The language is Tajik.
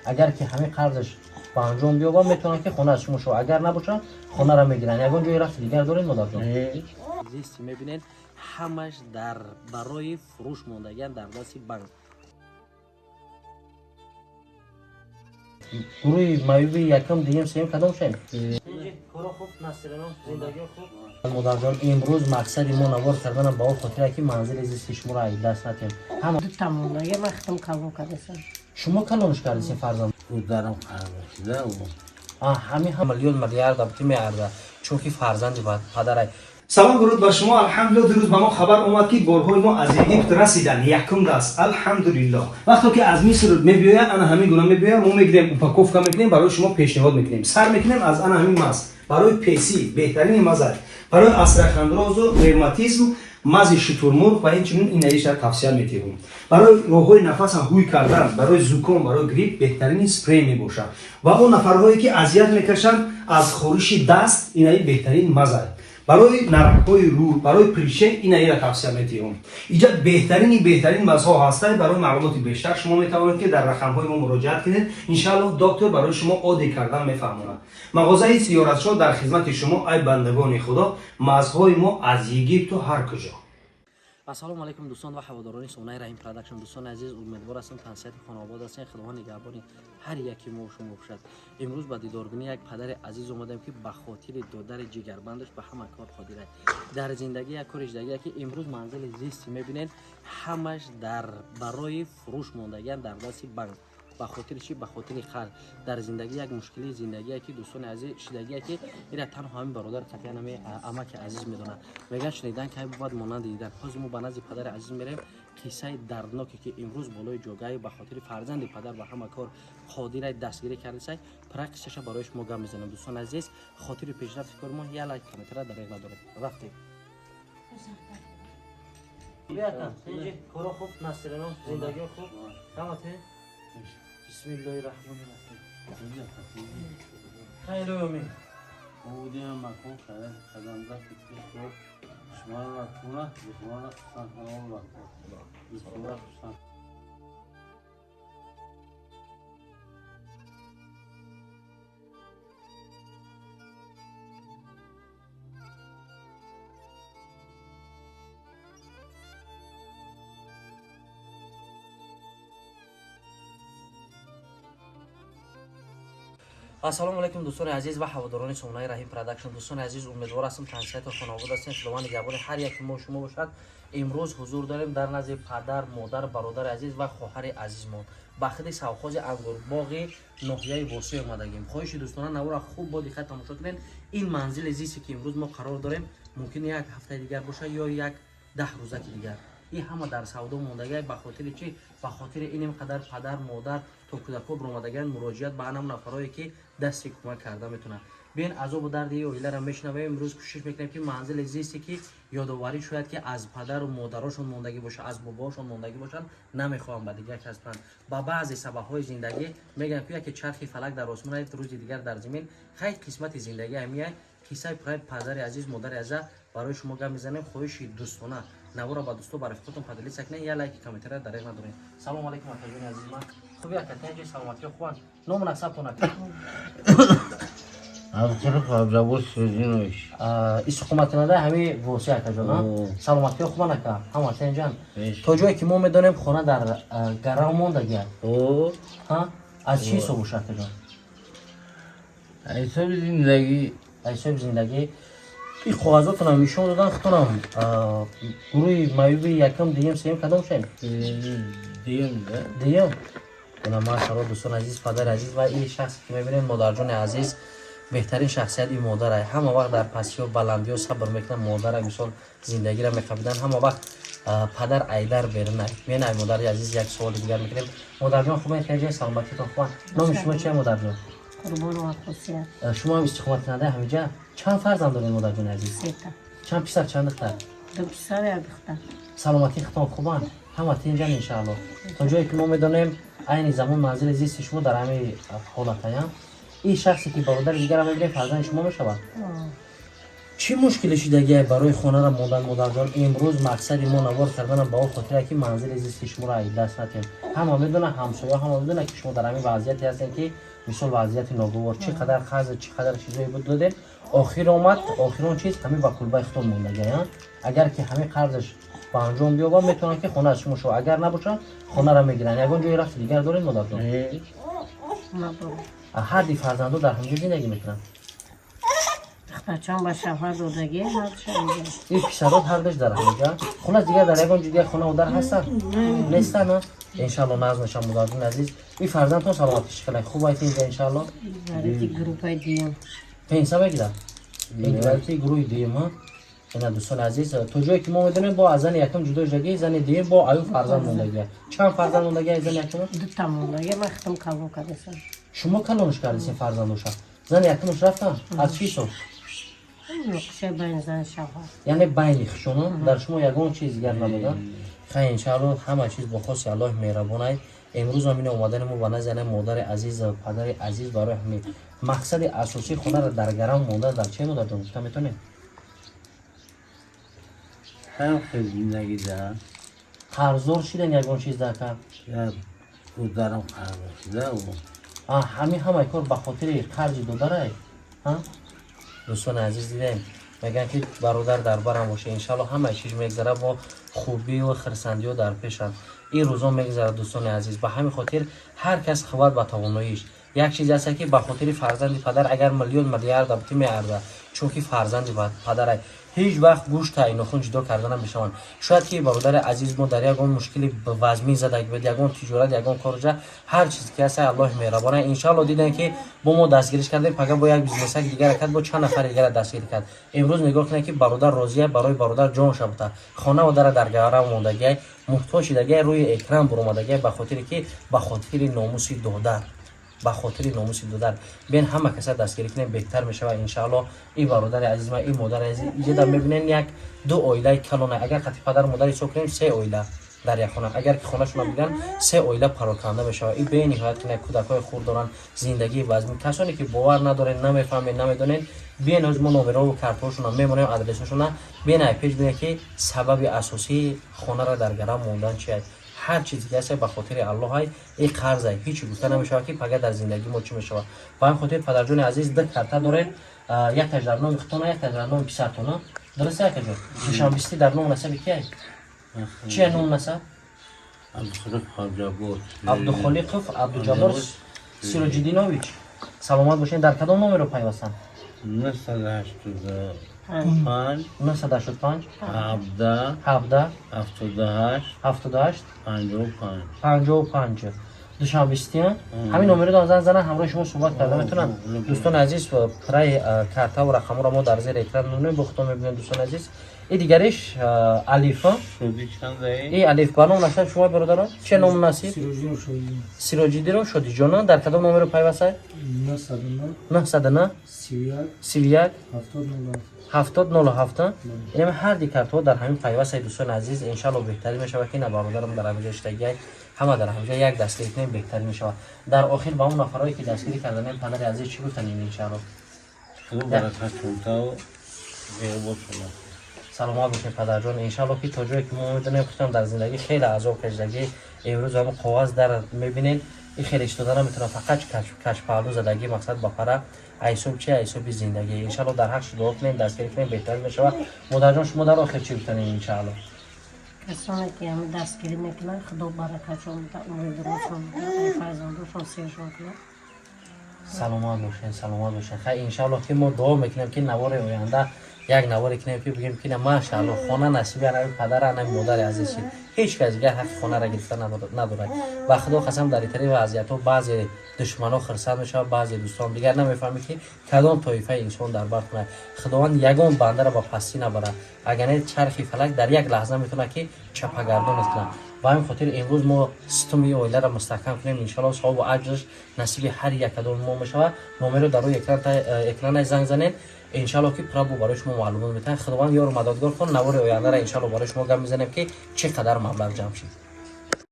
Агар ки ҳамин қарзаш ба анҷом биёбад, метавонанд ки хона аз шумо шавад. Агар набошад, хонаро мегиранд. Ягон ҷои рафти дигар доред, модарҷон? Зисти мебинед, ҳамаш дар барои фурӯш мондагиан дар дасти банк. Гурӯҳи маюби якум, дуюм, сеюм кадом шем? Коро хуб, насирано, зиндагио хуб. Модарҷон, имрӯз мақсади мо навор карданам ба он хотире, ки манзили зисти шуморо аз даст натем. Ҳама Дута мондаги, ман худам калон кардасам. Шумо калонш кардисем, фарзанд? Ударам қарбашида. Ҳамин ҳам миллион миллиарда бути меарза, чунки фарзанди падарай. Салом, дуруд ба шумо. Алҳамдулилло, дирӯз ба мо хабар омад, ки борҳои мо аз Египт расиданд, якум даст. Алҳамдулилло, вақто ки аз Миср мебиёяд, ана ҳамин гуна мебиёяд. Мо мегирем, упаковка мекунем, барои шумо пешниҳод мекунем. Сар мекунем аз ана ҳамин маз барои песӣ, беҳтарини маза барои остеохондрозу ревматизм, мази шутурмурғ ва инчунин инаиша тавсия метиҳем. Барои роҳҳои нафаса ҳуй кардан, барои зуком, барои грипп беҳтарини спрей мебошад. Ва он нафарҳое, ки азият мекашанд аз хориши даст, инаи беҳтарин маза барои наракҳои рӯ, барои прыщи, инаира тавсия метиҳем. Иҷа беҳтарини беҳтарин мазҳо ҳастанд. Барои маълумоти бештар шумо метавонед, ки дар рақамҳои мо муроҷиат кунед. Иншааллоҳ, доктор барои шумо оддӣ кардан мефаҳмонад. Мағозаи Сиёратшо дар хизмати шумо, ай бандагони Худо. Мазҳои мо аз Египту ҳар куҷо. Ассалому алайкум, дӯстон ва ҳаводорони сомонаи Раҳим Продакшн. Дӯстони азиз, умедвор ҳастам, тансиҳати хонаобод ҳастем. Худованд нигаҳбони ҳар яки мо шумо бошад. Имрӯз ба дидорбинии як падари азиз омадем, ки ба хотири додари ҷигарбандаш ба ҳама кор қодир аст. Дар зиндагӣ як кори шидагие, ки имрӯз манзили зисти мебинед, ҳамаш дар барои фурӯш мондагиан дар дасти банк. Ба хотири чӣ? Ба хотири қарз. Дар зиндагӣ як мушкилии зиндагие, ки, дӯстони азиз, шидагие, ки ира танҳо ҳамин бародар, қатъиян ҳами амаки азиз медонад. Мегӯянд, шунидан кай бувад монанди дидан. Ҳозир мо ба назди падари азиз мерем. Қиссаи дардноке, ки имрӯз болои ҷогаи ба хотири фарзанди падар ба ҳама кор қодирай дастгирӣ кардисай, пира қиссаша барои шумо гап мезанем. Дӯстони азиз, хотири пешрафти кори мо як лайк, комментара дареғ надоред. Рафтем. Коро хуб, насирано, зиндагио хуб, ҳамате. Бисмиллоҳи раҳмони раҳим. Хайру умед. Удиам макон хайр қадамда фикри хуб. Шуморо ратуна, шуморо хусан ҳамон ратуна. Хусан. Ассалому алайкум, дӯстони азиз ва ҳаводорони сомонаи Раҳим Продакшн. Дӯстони азиз, умедвор ҳастам, тансиҳату хонаобод ҳастем. Худованд нигаҳбони ҳар яки мо шумо бошад. Имрӯз ҳузур дорем дар назди падар, модар, бародари азиз ва хоҳари азизмон. Ба хиди савхози Ангурбоғи ноҳияи Восеъ омадагим. Хоҳиши дӯстона, навора хуб бо диққат тамошо кунед. Ин манзили зисте, ки имрӯз мо қарор дорем, мумкин як ҳафтаи дигар бошад ё як 10 рӯзаки дигар. Ин ҳама дар савдо мондагиа. Ба хотири чӣ? Ба хотири ин қадар падар, модар то кӯдакҳо биромадагиан муроҷиат ба анам нафарое, ки дасти кӯмак карда метавонад. Биён, азобу дарди ин оиларо мешунавем. Имрӯз кӯшиш мекунем, ки манзили зисте, ки ёдоварӣ шояд, ки аз падару модарошон мондагӣ бошад, аз бобоошон мондагӣ бошанд, намехоҳам ба дигар кас кунанд. Ба баъзе сабабҳои зиндагӣ мегӯям, ки яке чархи фалак дар осмон, рӯзи дигар дар замин. Хай, қисмати зиндагӣ ҳамия. Қиссаи пурраи падари азиз, модари азиза барои шумо гап мезанем. Хоҳиши дӯстона, навора ба дӯсто, ба рафиқотон поделиться кунед, як лайки, комментария дареғ надоред. Салому алайкум, акаҷони азиз ман. Хуби, ака, тинҷи, саломатиё хубанд? Ному насабтон, ака? Абдурох Абдабос Созинович. Истиқоматкунандаи ҳамин Восеъ, акаҷон? Саломатиё хубанд, ака, ҳама тинҷан? То ҷое ки мо медонем, хона дар гарав мондагия. Аз чӣ ҳисоб боша, акаҷон? Ҳисоби зиндагӣ. Ҳисоби зиндагӣ. Ин коғазотонам нишон додан. Худтонам гурӯҳи маюби якум, дуюм, сеюм кадом шем? Дуюм. Дуюм. Ина, машалло, дӯстони азиз, падари азиз ва ин шахсе, ки мебинем, модарҷони азиз. Беҳтарин шахсият ин модарай. Ҳама вақт дар пастиё, баландиё сабр мекунад модара. Мисол, зиндагиро меқабидан. Ҳама вақт падар айдар берунай. Мен ай модари азиз як суоли дигар мекунем. Модарҷон, хуб, хеҷа, саломатитон хубанд? Номи шумо чия, модарҷон? Қурбонова Хусия. Шумо ҳам истиқоматкунандаи ҳамиҷа? Чанд фарзанд доред, модарҷони азиз? Сета. Чанд писар, чанд духтар? Ду писар, як духтар. Саломатии худтон хубанд, ҳама тинҷан, иншаалло? То ҷое ки мо медонем, айни замон манзили зисти шумо дар ҳамин ҳолатаям. Ин шахсе, ки бародари дигарам мебинем, фарзанди шумо мешавад? Чӣ мушкиле шидагиай барои хонара мондан, модарҷон? Имрӯз мақсади мо навор карданам ба он хотире, ки манзили зисти шуморо аз даст натем. Ҳама медонад, ҳамсоя ҳама медонад, ки шумо дар ҳамин вазъияте ҳастем, ки мисол вазъияти ногувор, чӣ қадар қарз, чӣ қадар чизое буд, додем, охир омад, охирон чиз ҳамин ба кулбаи худтон мондагиай. Агар ки ҳамин қарзаш ба анҷом биёбад, метавонад, ки хона аз шумо шавад, агар набошад, хонаро мегиранд. Ягон ҷои рафти дигар доред, модарҷон? Не. Надорам. Ҳар ди фарзандо дар ҳамҷо зиндагӣ мекунанд? Духтарчам ба шавҳар додагӣ, ҳардуша инҷа. Ин писарот ҳардаш дар ҳамҷа. Хулас, дигар дар ягон ҷо дигар хона одар ҳастанд, нестанд? Иншалло, нағз мешам, модарҷон азиз. Ин фарзандтон саломатиш хеле хуб айти инҷа, иншалло? Варити группаи дуюм. Пенса мегирад, инвалиди гурӯҳи дуюм. Ина, дӯстони азиз, то ҷое ки мо медонем, бо аз зани якум ҷудо шудагӣ, зани дуюм бо аю фарзанд мондагия. Чанд фарзанд мондагия зани якум? Дута мондагӣ, ман худам калон кардасам. Шумо калонш кардисен фарзандоша. Зани якумаш рафтан аз чӣ ҳисоб? Нуқша байни зани шавҳар. Яъне байни хушонон дар шумо ягон чиз дигар набуда. Хай, иншаалло, ҳама чиз бо хоси Аллоҳи меҳрабонай. Имрӯз ҳам ин омадани мо ба назди ана модари азиз, падари азиз, барои ҳамин мақсади асосии хонаро дар гарав мондан дар че, модарҷон, гуфта метонем? Ҳам хел зиндагӣ да. Қарздор шидан ягон чиз дар кар? Я додарам қарз шуда. Ҳамин ҳамаи кор ба хотири қарзи додарай. Дӯстони азиз, дидем, мегӯянд, ки бародар дар барам боша. Иншалло, ҳамаи чиз мегзара, бо хубию хирсандиҳо дар пешанд. Ин рӯзо мегзарад, дӯстони азиз. Ба ҳамин хотир ҳар кас хабар ба тавоноиш. Як чизе аст, ки ба хотири фарзанди падар агар миллион миллиарда бути, меарзад, чунки фарзанди падарай. Ҳеҷ вақт гӯшта инохун ҷудо карда намешаванд. Шояд ки бародари азиз мо дар ягон мушкили вазмин задаг буд, ягон тиҷорат, ягон корҷа, ҳар чиз ки ҳаста, Аллоҳи меҳрабона. Иншалло, дидем, ки бо мо дастгириш кардем, пага бо як бизнесак дигара кард, бо чанд нафари дигара дастгирӣ кард. Имрӯз нигоҳ кунед, ки бародар розия, барои бародар ҷон шабута, хона дара дар гарав мондагиай, муҳтоҷ шидагиай, рӯи экран буромадагиай, ба хотире ки ба хотири номуси додар, ба хотири номуси додар. Бен, ҳама каса дастгирӣ кунем, беҳтар мешавад, иншаалло. Ин бародари азиз ма, ин модари азиз, иҷода мебинен, як ду оилаи калона. Агар қати падару модар ҳисоб кунем, се оила дар як хона. Агар ки хонашона бигиранд, се оила пароканда мешавад. Ин бениҳоят ки кӯдакҳои хурд доранд, зиндагии вазмин. Касоне ки бовар надорен, намефаҳмед, намедонед, биен, ҳоз мо номерову картҳошона мемонем, адресҳошона. Биен, ай пеш бинед, ки сабаби асосии хонара дар гарав мондан чи аст. Ҳар чизе ки ҳаст, ба хотири Аллоҳай. Ин қарзай, ҳеҷ гуфта намешавад, ки пага дар зиндагии мо чӣ мешавад. Ба ҳамин хотир, падарҷони азиз, ду карта дорем: якташ дар номи худтона, якташ дар номи писартона. Дуруст, акаҷон? Душанбистӣ дар ному насаби кияй? Чия ному насаб? Абдухолиқ Абдуҷаббор. Абдухолиқов Абдуҷаббор Сироҷиддинович, саломат бошед. Дар кадом номеро пайвастанд? 985. 985. 17. 17. 78. 78. 55. 55. Душанбистия ҳамин номеро доран, зан занан, ҳамроҳи шумо суҳбат карда метавонанд. Дӯстони азиз, пурраи картаву рақамҳоро мо дар зери экран мемонем, бо худтон мебинем. Дӯстони азиз, и дигариш Алифа. Шуди чанда? И Алиф ба ном насаб шумо, бародарон, че ном насиб? Сироҷиддинов Шодиҷона. Дар кадом номеро пайвастад? 909 31 70 07. Инами ҳар ди картҳо дар ҳамин пайвастаи. Дӯстони азиз, иншалло, беҳтарин мешавад, ки на бародарам дар ҳаминҷо иштагиай, ҳама дар ҳаминҷо як дастгирӣ кунем, беҳтарин мешавад. Дар охир ба он нафарое ки дастгирӣ карданем, падари азиз, чӣ гуфтанем, иншалло? Худо баракатшон бошад. Саломат бошед, падарҷон. Иншалло, ки то ҷое ки мо медонем, худтон дар зиндагӣ хеле азоб кашидагӣ. Имрӯз ҳамн коғаз дар мебинед, ин хеле истода наметавонад, фақат кашпаҳлу задагӣ, мақсад ба пара айсоб чи айсоби зиндагӣ. Иншалло, дар ҳақш дуо кунем, дастгирӣ кунем, беҳтар мешавад. Модарҷон, шумо дар охир чӣ гуфтанем, иншалло? Касоне ки ҳами дастгирӣ мекунанд, Худо баракатшон буда, умри дурушон буда, фарзандошон сершон кунад. Саломат бошед, саломат бошед. Хай, иншалло, ки мо дуо мекунем, ки навори оянда як наворе кунем, ки бигем, ки машаалло, хона насиби анави падара, анави модари азиз шид. Ҳеҷ кас дигар ҳаққи хонаро гирифта надорад. Ба Худо қасам, дар итари вазъиятҳо баъзе душманҳо хирсанд мешавад, баъзе дӯстон. Дигар намефаҳмӣ, ки кадом тоифаи инсон дар бар кунад. Худованд ягон бандаро ба пастӣ набарад, агар не чархи фалак дар як лаҳза метавонад, ки чапагардонат кунад. Ба ҳамин хотир имрӯз мо ситуми оиларо мустаҳкам кунем. Иншалло, савобу аҷраш насиби ҳар якадоми мо мешавад. Номеро дар рӯи экрана занг занед, иншалло, ки пурра барои шумо маълумот метаҳад. Худованд ёру мададгор кун. Навори ояндаро, иншалло, барои шумо гап мезанем, ки чӣ қадар маблағ ҷамъ шид.